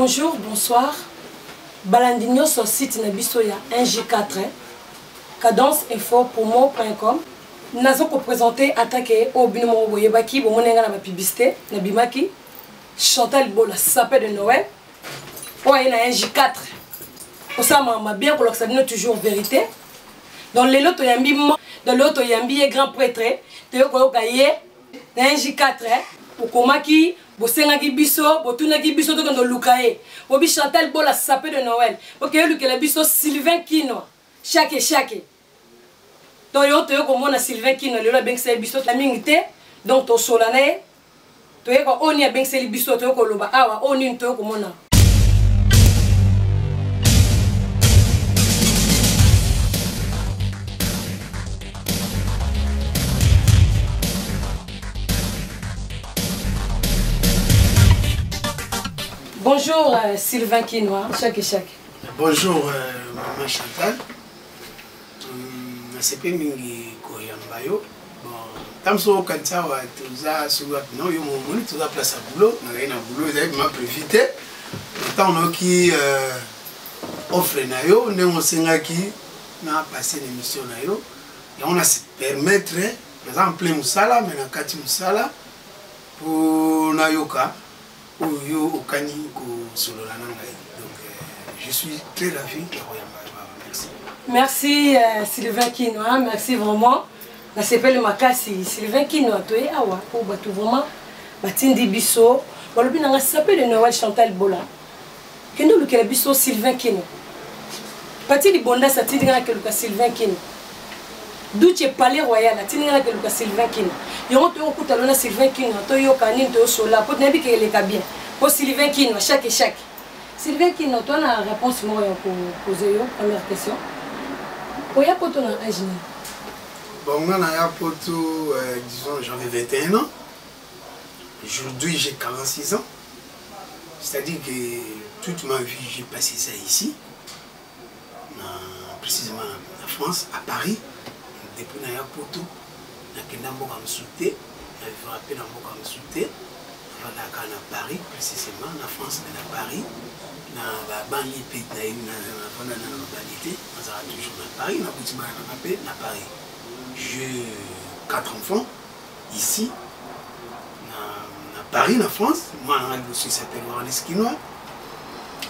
Bonjour, bonsoir. Balandi nyonso site na biso ya 1J4 cadence info promo.com nazo ko présenter attaque oyo bino moko boyebaki bomoni nga na ba publicité nabimaki Chantal Bola sapin de Noël oyo aye na 1J4 kosala mabe bien kolakisa bino toujours vérité. Donc lelo toyambi donc lelo toyambi ye grand prêtre toye koyoka ye na 1J4 okomaki bosengaki biso botunaki biso tokende oluka ye obi Chantal Bola sapin de Noël okeye olukela biso Sylvain Kino chaque chaque. Donc yo toye komona Sylvain Kino lelo abengisaki biso na mingi te donc tosola na ye toyeba oyo nini abengiseli biso toye koloba awa oyo nini toye komona. Bonjour euh, Sylvain Kinoa, chaque chaque. Bonjour euh, maman Chantal. Nasepeli mingi koyamba yo. Bon, ntango soki okanisa awa toza soki wapi no yo momoni toza place ya boulot, nazali na boulot ezali vraiment prévu te. Ntango nayoki euh, offre na yo ndenge osengaki na passe na émission na yo, yango na se permettre naza en plein mosala mais na kati mosala mpo nayoka oyo yo okani kosolola na ngai. Donc euh, je suis très ravi ya koyamba yo awa. Merci. Merci euh, Sylvain Kinoa, merci vraiment. Nasepeli makasi Sylvain Kinoa toye awa po bato vraiment batindi biso balobi nanga sapin de Noël Chantal Bola kende olukela biso Sylvain Kino. Pati Libondasi atindi nga nakeluka Sylvain Kino. Duce Palais Royal atindi nga nakeluka Sylvain Kino. Yango toyokuta lona Sylvain Kino toyoka nini toyosola po nayebi ke eleka bien po Sylvain Kino chaque chaque. Sylvain Kino toi na réponse moko ya koposer yo première question. Oya poto na âge nini? Bon, nga naya poto euh, disons j'avais 21 ans. Aujourd'hui j'ai 46 ans. C'est-à-dire que toute ma vie j'ai passé ça ici, précisément en France, à Paris. Depuis naya poto, nakenda mboka mosusu te, na vivra pe na mboka mosusu te. Navandaka na Paris, précisément na France, mais na Paris. Na babangi pe navanda na babangi te, nazalaka toujours na Paris, nabuti bana nanga pe na Paris. J'ai 4 enfants ici na Paris, na France. Moi, nanga liboso, il s'appelle Warlis Kinoa,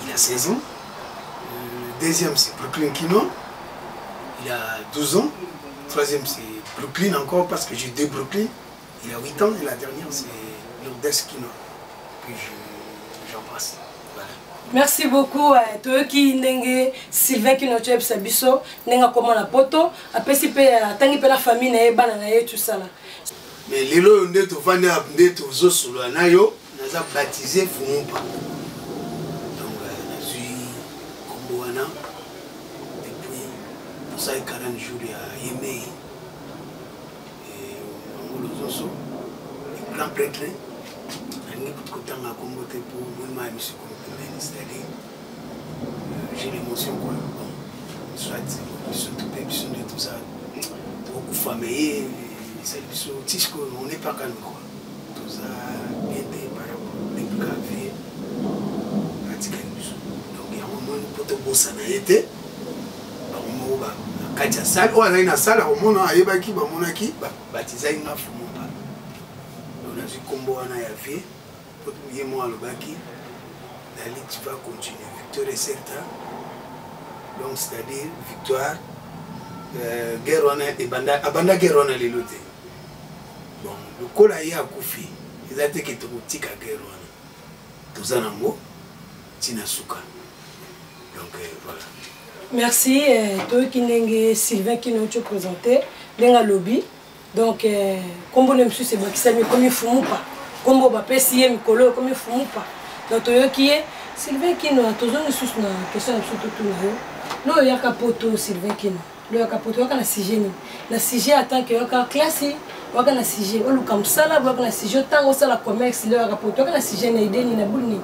il a 16 ans. Le deuxième, c'est Brooklyn Kinoa, il a 12 ans. Le troisième, c'est Brooklyn encore, parce que j'ai 2 Brooklyn, il a 8 ans. Et la dernière, c'est Lourdes Kinoa, que j'embrasse. Voilà. Merci beaucoup. Toyoki ndenge Sylvain Kino toyebisa biso ndenge akoma na poto, apesi pe atangi pe na famille na ye, bana na ye, tout ça là. Mais lelo oyo nde tovandi awa nde tozosolola na yo, naza baptisé Fumumpa. Donc nazwi kombo wana depuis tosali 40 jours ya Yemei. Mangolo Zoso, le grand prêtre, nalingi kutu kotanga kombo te po moni ya miso ekomi pembeni, c'est-à-dire j'ai l'émotion quoi. Bon, soit biso tope biso nde toza tokokufa, mais ye esali biso ti sikoyo on est pas calme quoi, toza bien te par rapport depuis ka vie atikali biso. Donc yango moni po tobosana ye te, bango moko na kati ya salle oyo azali na salle akomona ayebaki bamonaki batizaki nga Fumumpa. Donc nazwi kombo wana ya vie po ye moko alobaki la lutte va continuer, victoire est certain. Donc c'est-à-dire victoire guerre wana ebanda, abanda guerre wana lelo te. Bon, lokola ye akufi eza te ke tokotika guerre wana, toza nango ntina suka. Donc voilà. Merci. Toyoki ndenge Sylvain Kino tu présenté ndenge alobi. Donc kombo na mosusu ebakisami ekomi Fumupa, kombo bapesi ye mikolo ekomi Fumupa. Donc toyoki ye Sylvain Kino, tozongi lisusu na question na biso totuna yo. Lo oyaka poto Sylvain Kino, lo oyaka poto oyaka na sujet nini? Na sujet en tant que oyaka classe, oyaka na sujet oluka mosala, oyaka na sujet ntango osala commerce, lo oyaka poto oyaka na sujet na idée nini na boule nini?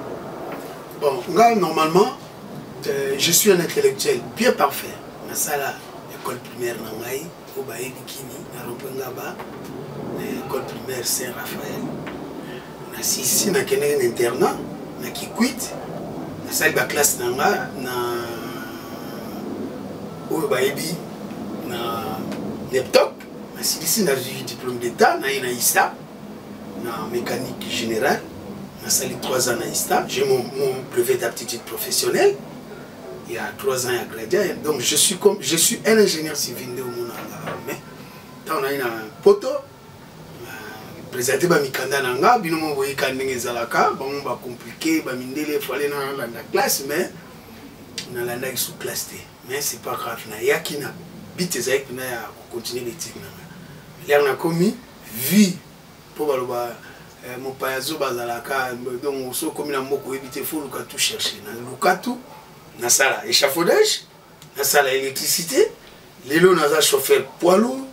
Bon, nga normalement je suis un intellectuel bien parfait. Nasala école primaire na ngai oyo bayebi kini na rond-point Ngaba, na école primaire Saint-Raphaël. Na sisi nakendaki na internat na Kikwit. Nasali baclasse na nga na oyo bayebi na neptop. Nasilisi, nazwi diplôme d'état, naye na ISTA na mécanique générale. Nasali 3 ans na ISTA. J'ai mon brevet d'aptitude professionnelle. Il y a 3 ans ya gradia. Donc je suis un ingénieur civil nde omonanga. Mais ntango naye na poto, présente bamikanda na nga, bino mo boyeka ndenge ezalaka, bango bacompliqué, bamindele, fallait nalanda classe, mais nalandaki sous classe te. Mais c'est pas grave, nayaki na but ezalaki mpena ya kocontinue l'étude na nga. Lere nakomi vie mpo baloba mopaya zo bazalaka. Donc so okomi na mboka oyebi te, faut luka tout chercher. Naluka tout, nasala échafaudage, nasala électricité, lelo naza chauffeur poids lourd,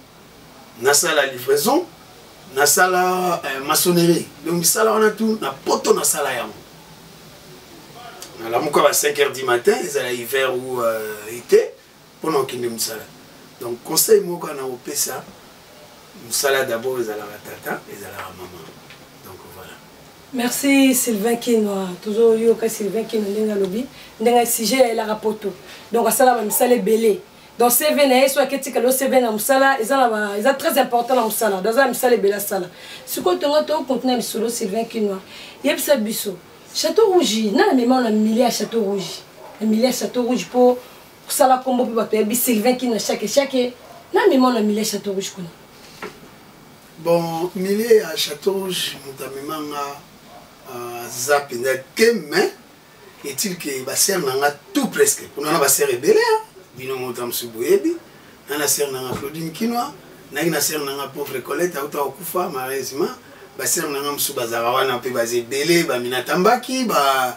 nasala livraison, nasala maçonnerie. Donc misala wana tout na poto nasala yango. Nalamuka ba 5 heures du matin, ezala hiver ou été, mpona okende mosala. Donc conseil moko na kopesa, mosala d'abord ezalaka tata, ezalaka mama. Donc voilà. Merci Sylvain Kinwa. Tozoyoka Sylvain Kinwa ndenge alobi, ndenge sujet ayelaka poto. Donc asala bamisala ebele. Donc CV na ye so aketikala o CV na mosala eza na eza très important na mosala. Donc aza na misala ebele asala. Sikoyo tongo tokontinue lisolo. Sylvain Kinwa, yebisa biso, Château Rouge, nana mema na milieu ya Château Rouge, na milieu ya Château Rouge, mpo kosala kombo mpe bato yebi Sylvain Kinwa chaque chaque na mema na milieu ya Château Rouge kuna? Bon, milieu ya Château Rouge, moto amemanga aza mpenza te, mais est-il que basere na nga tout presque kuna na basere ebele, bino moto mosusu boyebi na na sere na nga Claudine Kinwa, nayaki na sere na nga pauvre Colette, auta kokufa malheureusement. Basere na nga mosusu bazalaka wana mpe baza ebele, baminata mbaki, baza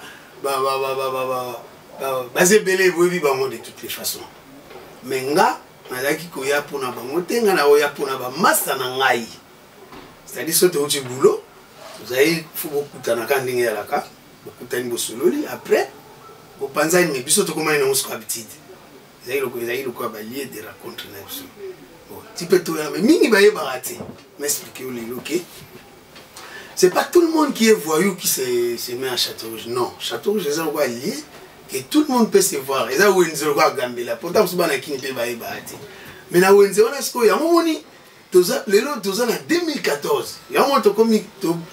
ebele, boyebi bango de toutes les façons. Mais nga nazalaki koya mpona bango te, nga naoya mpona bamasa na ngai. C'est-à-dire so touti boulot, tozali fo bokutanaka ndenge ezalaka, bokutani, bosololi, après bopanzani. Mais biso tokomani nango siko habitude, ezali lokola balieu de rencontre na biso. Bon, ti mpe toyana, mais mingi bayebaka te. M'explique yo lelo ke c'est pas tout le monde qui est voyou qui se met à Château Rouge. Non, Château Rouge eza lokola lieu que tout le monde peut se voir. Eza wenze lokola Gambela, pourtant mosusu bana Kini mpe bayebaka te. Mais na wenze wana sikoyo, yango moni toza lelo, toza na 2014, yango tokomi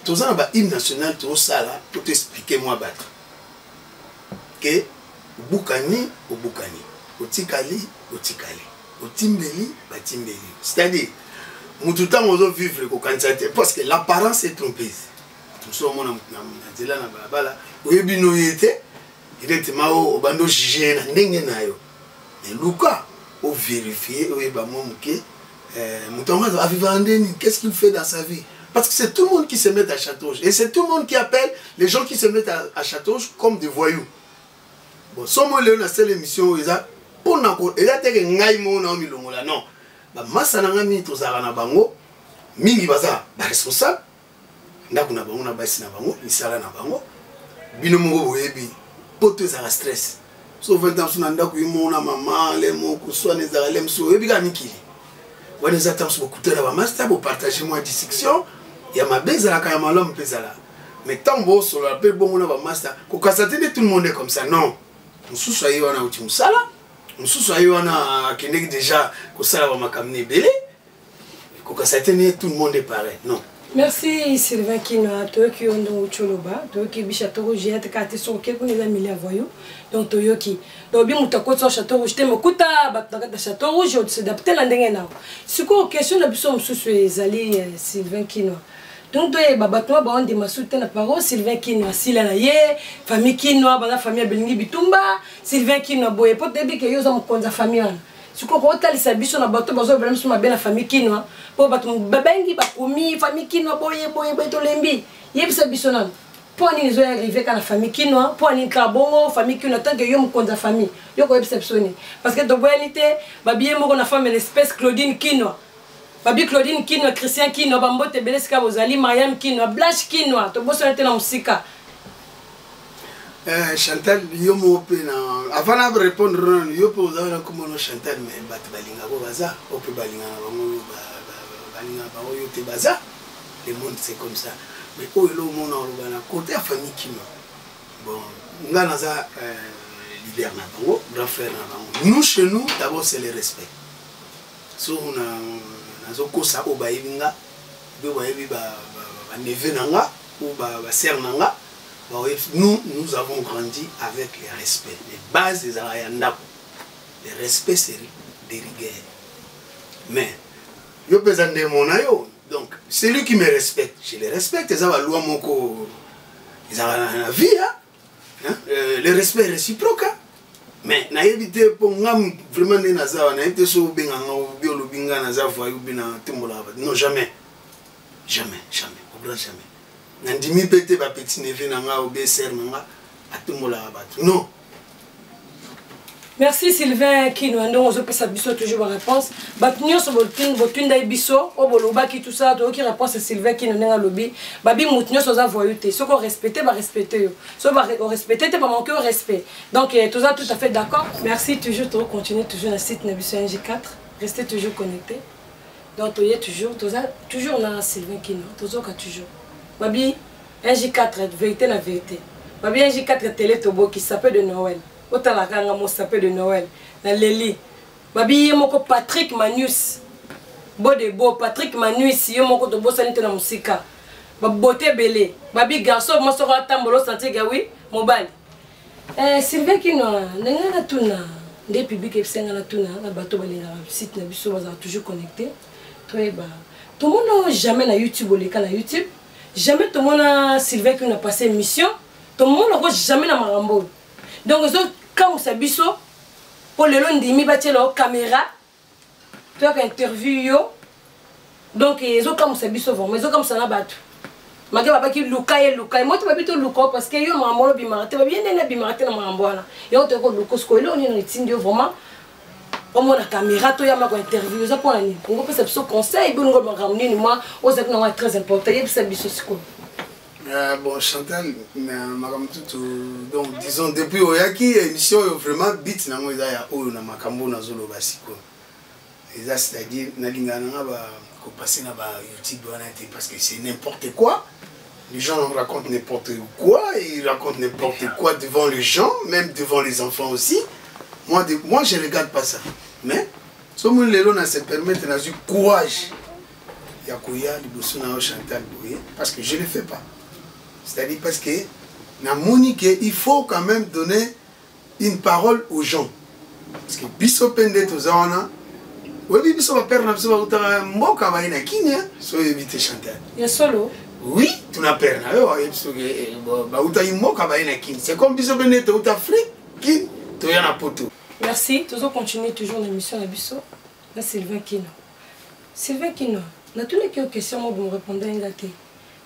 toza na bahymne national tozosala po toexplique mwa bato ke obukani, obukani, otikali, otikali, otimbeli, batimbeli. C'est-à-dire mutu ntango ozovivre, kokanisa te, parce que l'apparence est trompeuse. Mosu omona na nzela, na balabala, oyebi no ye te directement, obandi ojuge ye na ndenge na yo. Mais luka ovérifie, oyeba mwa moke moto yango avivaka ndeni, qu'est-ce qu'il fait dans sa vie, parce que c'est tout le monde qui se met à Château et c'est tout le monde qui appelle les gens qui se mettent à Château comme des voyous. Bon, somo lelo na sele émission oyo eza mpona eza teke ngai moko na milongola. Non, bamasa na ngai mingi tozalaka na bango, mingi baza baresponsable ndako na bango, na basi na bango, misala na bango. Bino moko boyebi poto ezalaka stress. So 20 ans na ndako, ye moko na mama le moko swana ezalaka le mosusu, oyebi kaka mikili wana eza. Ntango mosusu bokutana bamaster, bopartage mwa discussion ya mabe ezalaka, ya malamu mpe ezalaka. Mais ntango bosolola mpe bongo na bamaster, kokasa te nde tout le monde est comme ça. Non, mosusu aye wana auti mosala, mosusu aye wana akendeki déjà kosala bamakambo na ebele. Kokasa te nde tout le monde est pareil, non. Merci Sylvain Kinwa. Toyoki yo ndongo tyoloba, toyoki bi Château Rouge ya teka te soki kuna eza milieu ya voyou. Donc toyoki, donc bi moto akoti wa Château Rouge te, mokuta bato na kati ya Château Rouge os'adapte na ndenge nao. Sikoyo question na biso mosusu ezali, Sylvain Kinwa, donc toyeba bato ma baondima su te na paro Sylvain Kinwa asila na ye famille Kinwa, baza famille ya belingi bitumba. Sylvain Kinwa boye mpo toyebi ke yo oza mokonzi ya famille wana. Sikoyo kotalisa biso na bato bazobela biso mabe na famille Kinwa, mpo bato babengi bakomi famille Kinwa boye boye boye, tolembi. Yebisa biso nano mpo nini ezoya arrive kaka na famille Kinwa, mpo nini kaka bongo famille Kinwa? Tant que yo mokonzi ya famille, yo koyebisa biso nini? Parce que toboyani te babiye moko na femme l'espèce Claudine Kinwa, babi Claudine Kinwa, Christian Kinwa, bambote ebele esika bozali, Mariam Kinwa, Blanche Kinwa, tobosana te na mosika. Chantal, yo moko mpe na avant na répondre nano, yo mpe oza wana komona Chantal, mais bato balingako baza, oyo mpe balingaka bango, balingaka bango yo te, baza. Le monde, c'est comme ça. Mais oyo elo omona oloba na côté ya famille Kinwa, bon, Nga naza leader na bango, grand frère na bango. Nous, chez nous, d'abord c'est le respect. So na nazokosa oyo bayebi nga mpe bayebi baneveu na nga ou basere na nga, nous, nous avons grandi avec le respect. Les bases ezalaka ya ndako. Le respect, c'est de rigueur. Mais yo mpe eza ndemo na yo. Donc celui qui me respecte, je le respecte. Eza baloi moko ezalaka na vie, hein? Le respect réciproque, hein? Mais nayebi te mpo nga vraiment nde naza wana, nayebi te so obenga nga obi olobi nga naza voyou obi na tombolaka bato. Non, jamais, jamais, jamais, au grand jamais. Nandimi mpe te bapetit neveu na nga obi sere na nga atombolaka bato, non. Merci Sylvain Kino, ndongo ozopesa biso toujours baréponse. Bato nyonso botindai biso oyo bolobaki, tout ça, toyoki réponse ya Sylvain Kino ndenge alobi. Babi motu nyonso oza voyou te. Soki orespecte, barespecte yo. Soki orespecte te, bamanke yo respect. Donc toza tout à fait d'accord. Merci toujours, tokocontinue toujours na site na biso NG4. Restez toujours connecté. Donc toye toujours, toza toujours na Sylvain Kino, tozoka toujours. Babi NG4, vérité na vérité. Babi NG4 télé, toboki sapin de Noël. Otalaka nga mo sapin de Noël naleli. Babi ye moko Patrick Manus bodebo, Patrick Manus ye moko, tobosani te na mosika, babote ebele. Babi garçon mo soko atambola, osentir ke oui, mobali. Sylvain Kino, ndenge natuna nde public ebisenga natuna na bato balingaka site na biso, bazala toujours connecté. Toyeba, tomona jamais na YouTube, oleka na YouTube jamais. Tomona Sylvain Kino passe émission, tomonako jamais na makambo oyo. Donc ezokamwisa biso mpo lelo ndimi batiela yo caméra, toyaka interview yo. Donc ezokamwisa biso vraiment, ezokamwisa na bato make babaki luka ye, luka ye moto. Babi toluka yo parce que yo makambo wana obimaka te. Babi ye ndenge abimaka te na makambo wana, yango toyaka oluka. Sikoyo eloko nini etindi yo vraiment omona caméra, toyamba ko interview? Eza mpona nini? Ongo opesa biso conseil boningo makambo nini mwa ozalaki nango ya très important, yebisa biso sikoyo. Bon, Chantal, makambo tutu, donc disons depuis oyaki émission oyo, vraiment but nango eza ya oyo na makambo oyo nazoloba sikoyo eza, c'est-à-dire nalingaka nanga kopasser na ba YouTube wana te, parce que c'est n'importe quoi. Les gens racontent n'importe quoi, ils racontent n'importe quoi devant les gens, même devant les enfants aussi. Moi, je regarde pas ça. Mais soki lelo na se permettre, nazwi courage ya koya liboso na yo Chantal boye, parce que je le fais pas, c'est-à-dire parce que namoni que il faut quand même donner une parole aux gens, parce que biso mpe nde toza wana. Oyebi, biso bapere na biso bautaka mboka, baye na Kini. So oyebi te, Chantal? Ya solo? Oui, tuna pere na yo, oyebi soki bautaki mboka, baye na Kini. C'est comme biso mpe nde touta Afrique, Kini, toya na Poto. Merci. Tozocontinue toujours na émission na biso na Sylvain Kino. Sylvain Kino, natunaki yo question moko, bomorépondre nga te.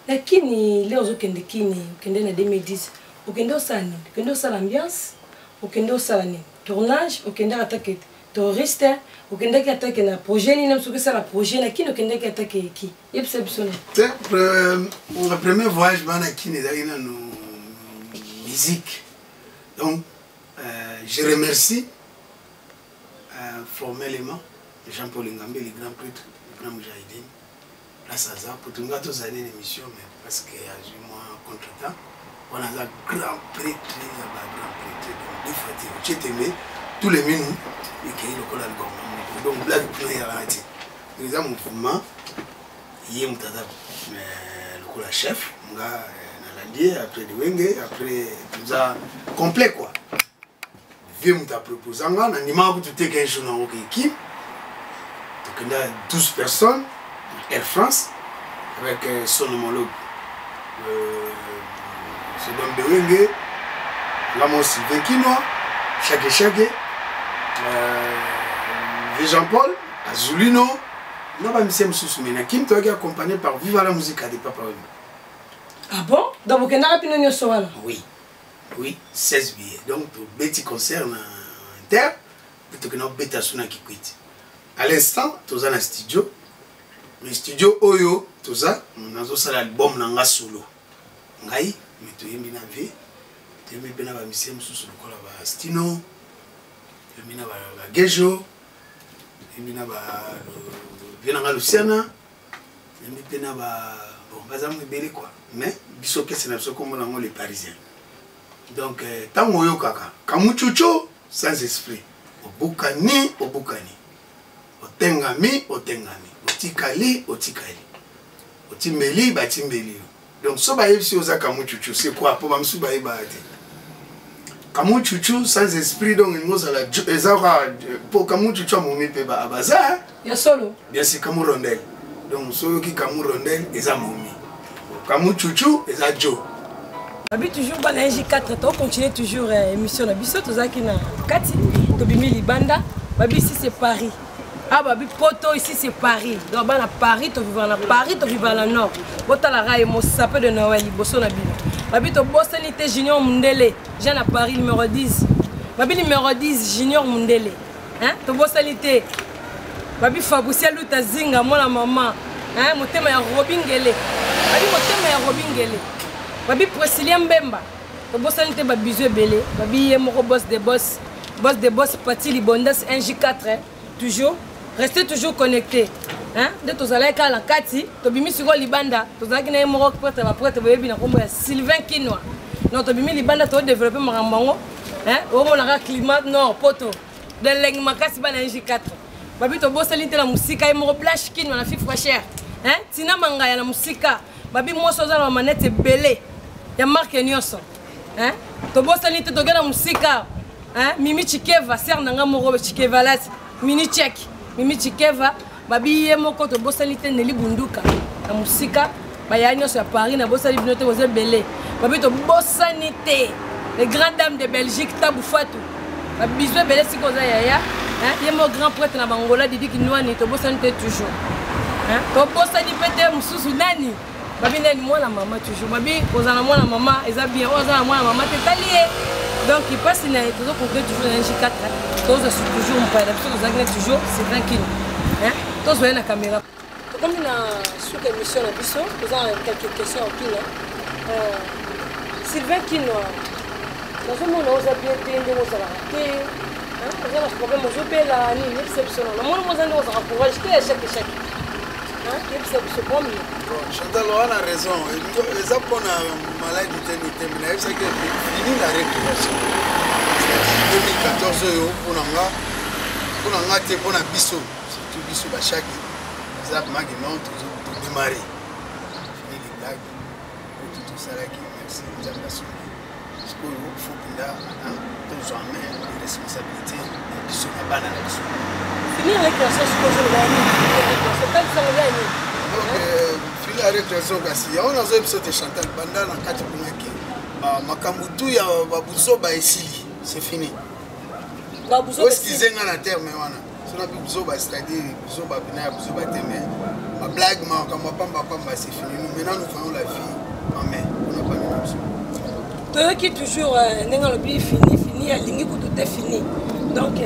Na Kini le ozokende Kini, okende na 2010, okende osala nini? Okende osala ambiance? Okende osala nini? Tournage? Okendaki atake touriste? Okendaki atake na projet nini? Soki osala projet na Kini, okendaki atake eki? Yebisa biso na. Te, premier voyage bana Kini ezalaki nano musique. Donc je remercie formellement Jean-Paul Ngambe, le grand prêtre, le grand moujahidine, place aza po tolinga tozala nini émission, mais parce que azwi mwa contretemps wana. Aza grand prêtre ya ba grand prêtre, donc deux fois te otie tembe, tous les minu ekei lokola ligoma moko. Donc blague kuna eyalaka te. Donc eza mouvement, ye moto aza lokola chef, nga nalandi ye. Après de Wenge, après toza complet quoi. Vieux moto aproposa nga, nandimaka kutu te qu'un jour nango keki. Tokenda 12 personnes, Air France, avec son homologue Sedom de Wenge, nga mo Sylvain Kinwa, Chake Chake, Jean Paul Azulino na bamisie mosusu. Mais na Kim toyaki accompagné par Viva la Musica de Papa Wemba. Ah bon? Donc bokendaka bino nyonso wana? Oui, 16 billets. Donc tobeti concert na Inter, mpe tokenda kobeta so na Kikwiti. À l'instant toza na studio, mais studio oyo toza, nazosala album na nga solo ngai. Mais toyembi na vie, toyembi mpe na bamisie mosusu lokola bastino, toyembi na bagejo, toyembi na vie na nga Luciana, toyembi mpe na ba, bon, baza mo ebele quoi. Mais biso kese na biso, kombo nango Les Parisiens. Donc ntango oyokaka kamuchuchu sans esprit, obukani obukani, otengami otengami, otikali otikali, otimbeli batimbeli yo. Donc so bayebisi oza kamuchuchu, c'est quoi? Mpo bamosusu bayebaka te kamuchuchu sans esprit. Donc elingi ozala eza kaka mpo kamuchuchu amomi mpe baza ya solo. Bien sûr, kamu rondel. Donc so oyoki kamu rondel, eza momi, kamuchuchu eza jo. Babi toujours bana NJ4, tocontinue toujours émission na biso. Tozalaki na kati, tobimi libanda. Babi, ici c'est Paris. Ah, babi poto, ici c'est Paris. Donc bana Paris, tovivaka na Paris, tovivaka na nord. Botalaka ye mosape de Noël liboso na bino. Babi, tobosani te Junior Mundele, Jean na Paris, numéro 10. Babi, numéro 10, Junior Mundele, hein? Tobosani te babi Fabricia Luta Zinga, mwana mama, hein? Motema ya Robi Ngele, babi motema ya Robi Ngele, babi Presilia Mbemba, tobosani te. Babizu ebele. Babi ye moko boss de boss, boss de boss, Pati Libondas 1J4, hein? Toujours restez toujours connecté, hein? Nde tozalaki kaka na kati, tobimi sikoyo libanda. Tozalaki na ye moko prêtre, baprêtre boyebi na nkombo ya Sylvain Kinwa. Donc tobimi libanda, todéveloppe makambo yango, hein? Omonaka climat nord poto delengi makasi. Bana NJ4, babi tobosani te na mosika ye moko Blanche Kinwa na fi fraîcheur, hein? Tina Mangaya na mosika, babi mwasi oza na bamanete ebele ya marque nyonso, hein? Tobosani te, toke na mosika, hein? Mimi Chikeva, sere na nga moko Chikevalati mini chek, Mimi Chikeva, babi ye moko. Tobosani te Neli Bunduka na mosika. Baya nyonso ya Paris, nabosani bino te, boza ebele. Babi tobosani te les grandes dames de Belgique, Tabu Fatu, babizu ebele. Sika oza yaya ye mo grand prêtre na Bangola, Didi Kinwani, tobosani te toujours. Tobosani mpe te mosusu nani? Babi nani? Mwana mama toujours. Babi kozala na mwana mama eza bien, oyo aza na mwana mama te, tali ye. Donc mpasi na ye. Tozocontinue toujours na NJ4, tozwa toujours mopaya na biso. Tozalaki na toujours Sylvain Kino, tozwa ye na caméra. Tokomi na suka émission na biso, toza na quelques questions otuna Sylvain Kino. Nazomona oza bien te, ndenge ozalaka te, oza na problème, ozobela nini? Yebisa biso nano. Namoni moza ndenge ozalaka courage te, échec échec. Yebisa biso problème. Chantal wana raison, eza mpona maladi te ni te, nayebisaki fini la récréation, c'est-à-dire 2014 oyo mpona nga te, mpona biso, surtout biso bashaki eza maki non, todémarre, fini les blagues oyo tosalaki. Merci Nzambe asungi. Sikoyo faut mpenza tozwa main les responsabilités ya biso na bana na biso. Fini récréation, sikoyo ozoloba nini? Récréation ya nini? Donc fini ya récréation, kasi yango nazoyebi biso te Chantal, banda na kati kunaki makambo tu ya babuzoba esili, c'est fini. Excuse nga na terme wana, sona mpe buzoba, c'est-à-dire buzoba pena ya buzoba te, mais bablague, makambo ya pambapamba, c'est fini. Nous maintenant, nous prenons la vie en main mpona bana na biso. Toyoki toujours ndenge alobi fini, fini, alingi kutu te, fini. Donc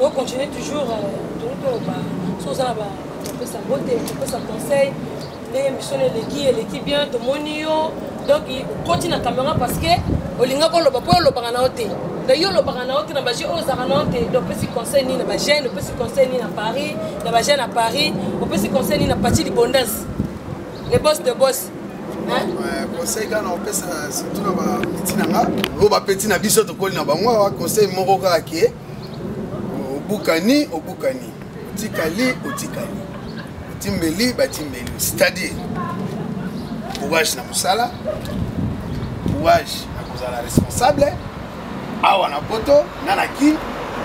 ocontinue toujours. Tongi toloba so oza na topesa mbote, topesa conseil ndenge émission eleki, eleki bien. Tomoni yo, donc okoti na caméra parce que olingaki oloba mpo olobaka na yo te. Donc yo olobaka na yo te na baje oyo ozalaka na yo te. Donc opesi conseil nini na bajeune? Opesi conseil nini na Paris, na bajeune na Paris? Opesi conseil nini na Pati Libondas, le boss de boss? Conseil kaka na kopesa surtout na bapeti na nga oyo, bapeti na biso tokoli na bango awa, conseil moko kaka ke obukani obukani, otikali otikali, otimbeli batimbeli, c'est-à-dire courage na mosala, courage na kozala responsable awa na poto na na Kini.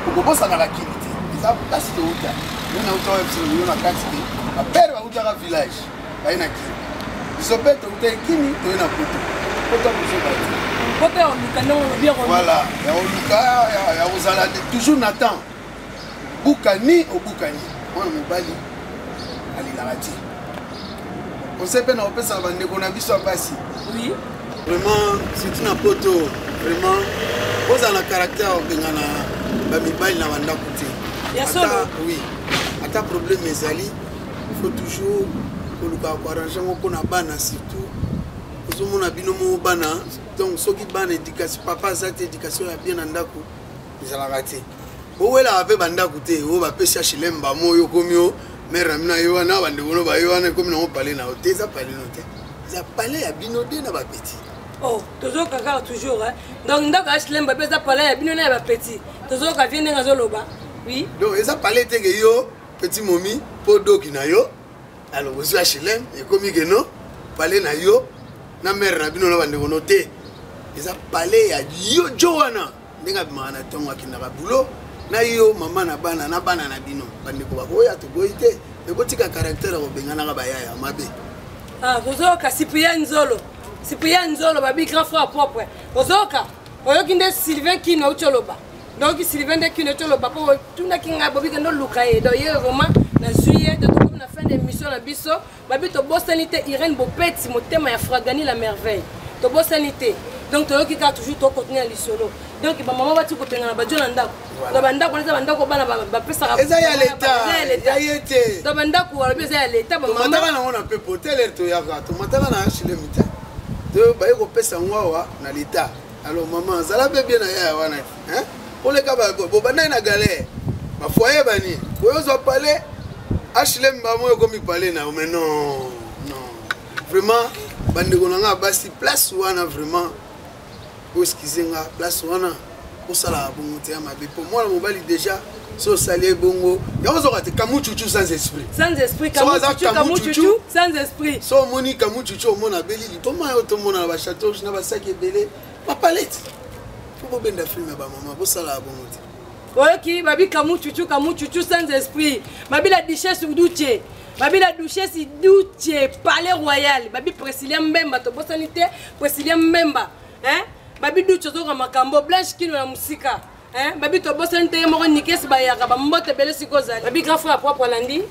Okobosanaka Kini te, eza place touta. Yo nauta oyo biso yo na kati te, bapere bautaka village, baye na Kini. Biso mpe touta ekini, toye na poto. Poto biso bati poto ya koluka, ndenge olobi ya Voilà, ya koluka, ya kozala toujours na temps. Obukani obukani, mwana mobali alelaka te. Conseil mpe na kopesa na bandeko na biso ya basi, vraiment surtout na poto, vraiment ozala na caractère ya kobengana bamibali na bandako te. Oui, ata problème ezali, il faut toujours koluka koarrange yango mpona bana. Surtout ozomona bino moko bana. Donc soki bana éducation, papa aza te, éducation ya bien na ndako ezalaka te. Bowelaka mpe bandako te oyo bapesi HLM bamo oyo okomi o mare na bino aye wana, bandeko no baye wana, ekomi nango pale na yo te. Eza pale no te, eza pale ya bino de na bapeti. Oh, tozoyoka kaka toujours hein. Donc ndako ya HLM babi eza palais ya bino na ya bapetit. Tozoyoka vie ndenge azoloba. Oui. Donc eza palais te ke yo petit momi mpo doki na yo alors ozwi HLM ekomi ke no palais na yo na mare na bino na bandeko no te. Eza palais ya yo jo wana ndenge abimaka na ntongo akendaka boulot na yo mama na bana na bana na bino bandeko bakoya toboyi te me botika caractère ya kobenganaka bayaya mabe. Ah, tozoyoka Cyprien Nzolo. Cyprien Nzolo babi grand frère propre. Ozoyoka oyoki nde Sylvain Kino auti oloba. Donc Sylvain nde Kino auti oloba po tunaki ngai bobi kende oluka ye. Donc ye vraiment nazwi ye donc tokomi na fin d'émission na biso. Babi tobosani te Irène Bopeti motema ya Fragani la merveille. Tobosani te. Donc toyoki kaka toujours tokontinue ya lisolo. Donc bamama bati kobengana bajo na ndako. Donc bandako eza bandako bana bapesaka. Eza ya leta. Ya ye te. Donc bandako balobi eza ya leta bamama. Tomataka nango na mpepo te lere toyaka tomataka na HLM te. To baye kopesa yango awa na leta. Alors maman zala mpe bien na yaya wana hein? Oleka bobandaki na galère bafoyer bani boye ozwa palais HLM bamo ekomi palais na yo mais non non vraiment bandeko na nga basi place wana vraiment boeskize nga place wana osalaka bongo te ya mabe mpo mwana mobali déjà so osali ye bongo yango ozoka te kamuchuchu sans esprit. Sans esprit, kamuchuchu, kamuchuchu sans esprit. So omoni kamuchuchu omona abeli liboma yo tomona na bachateau na basaki ebele bapalete mpo bobenda filme ya bamama bosalaka bongo te. Oyoki babi kamuchuchu kamuchuchu sans esprit babi la duchesse uduche babi la duchesse duche palais royal babi Priscilla Mbemba tobosani te Priscilla Mbemba hein babi duche ozoka makambo Blanche Kino na mosika hein babi tobosani te ye moko Nikes bayaka bambote ebele sikoyo ozali babi grand frère propre alandi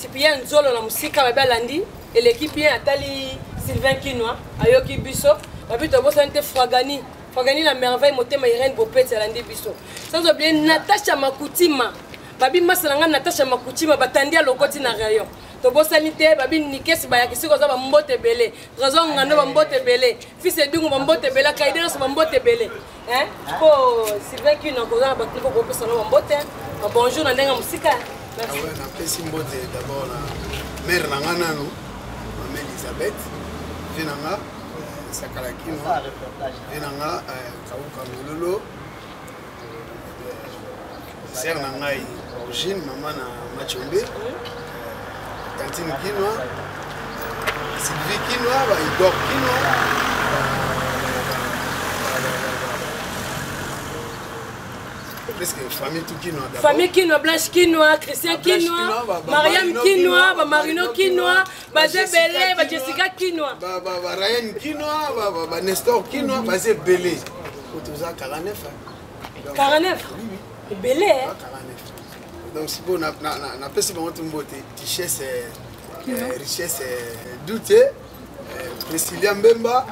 Cyprien Nzolo na mosika babi alandi eleki bien atali Sylvain Kinwa ayoki biso babi tobosani te Fragani Fragani la merveille motema Irène Bopeti alandi biso sans oublier Natacha Makutima babi masa na ngai Natacha Makutima batandi ya lokoti na rayon tobosani te babi Nikes bayaki sikoyo oza bambote ebele Trésor Ngando bambote ebele Fils Edungu bambote ebele Kaide nyonso bambote ebele hein po Sylvain Kino koza na bato moko kopesa na bambote bonjour na ndenge ya mosika. Merci. Ah ouais, napesi mbote d'abord na mère na nga nanu mama Elisabeth vie na nga Sakala Kino vie na nga Kauka Mololo sœur na ngai Origine mama na Machombe Tantine Kinwa Sylvie Kinwa ba Igor Kinwa presque famille tout Kinwa d'abord. Famille Kinwa, Blanche Kinwa, Christian Kinwa, Mariam Kinwa, ba Marino Kinwa, ba Zebele, ba Jessica Kinwa. Ba ba ba Ryan Kinwa, ba ba, ba Nestor Kinwa, ba Zebele. Otoza 49. Donc, 49? Oui, oui. Ebele, hein? 49. Donc si bon na na na, na pesi bango tout mbote richesse richesse doute Priscilla Mbemba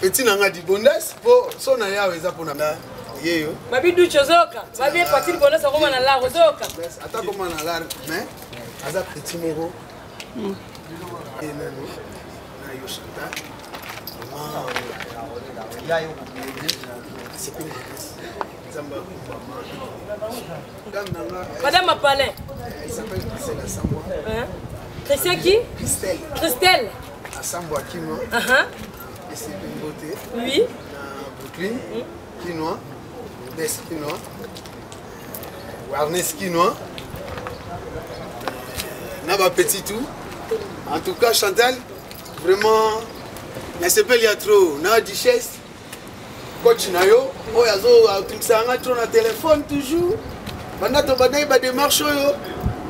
petit nanga di bondas po so na yawe eza pona na yeyo babi ducho ozoyoka babi petit bondas akoma na lar ozoyoka ata koma na lar mais aza petit moko e nani na yo Chantal vraiment asepeli makasi nzambe akumbama dame nanga Madame Apalin. Elle s'appelle Christelle Asambwa. Hein? Christian qui? Christelle. Christelle. Asambwa Kinwa. Esepe Mbote. Oui. Na Brooklyn. Kinwa. Des Kinwa. Warnes Kinwa. Na ba petit tout. En tout cas, Chantal, vraiment, nasepeli ya trop. Na duchesse, coach na yo, oyo azo atungisaka nga trop na téléphone toujours. Banda tobandaki ba démarche oyo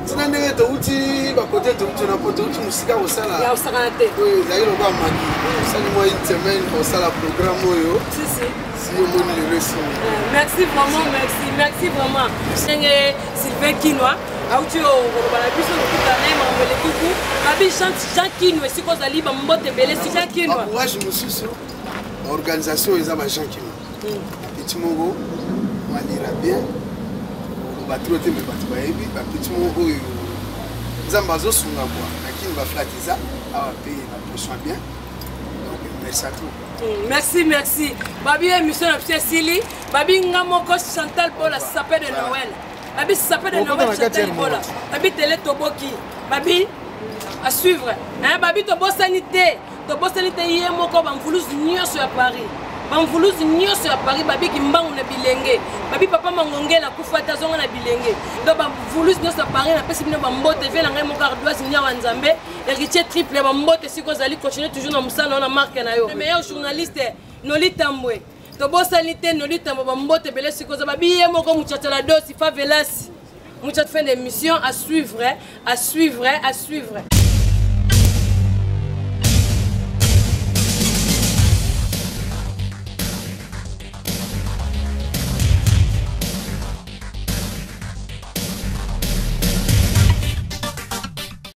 ntina ndenge touti bakote touti na po touti mosika kosala Ya osakana te. oyo ezalaki lokola maki osali mwa une semaine kosala programme oyo Si, si. si omoni lelo esili. Merci vraiment, merci, merci vraiment. Ndenge Sylvain Kinwa auti koloba na biso lokuta na ye makambo eleki ku babi Jean Kinwa esika ozali bambote ebele si Jean Kinwa. Bacourage mosusu baorganisation eza ba Jean Kinwa bapeti moko malira bien koloba trop te me bato bayebi bapeti moko oyo nzambe azosunga kua na kini baflate eza awa mpe bapression bien donc merci à tout. Merci, merci. Babi émission na biso esili. Babi nga moko Chantal Bola sapin de Noël. Babi sapin de Noël Chantal Bola. Babi télé toboki. Babi à suivre. Hein, babi tobosani te. Tobosani te ye moko bamvuluzi nyonso ya Paris, bamvuluzi nyonso ya Paris babiki mbangu na bilenge, babi papa Mangongela akufa te, azonga na bilenge. Donc bamvuluzi nyonso ya Paris, napesi bino bambote. Vie na ngai moko Ardoise Nyawa Nzambe, héritier triple, bambote. Siko ozali continue toujours na mosala na yo na marque na yo, meilleur journaliste Noli Tambwe. Tobosani te Noli Tambwe, bambote ebele. Siko oza babi ye moko Muchachala Dosi Favelas Mucha. Fin d'émission, à suivre, à suivre, à suivre.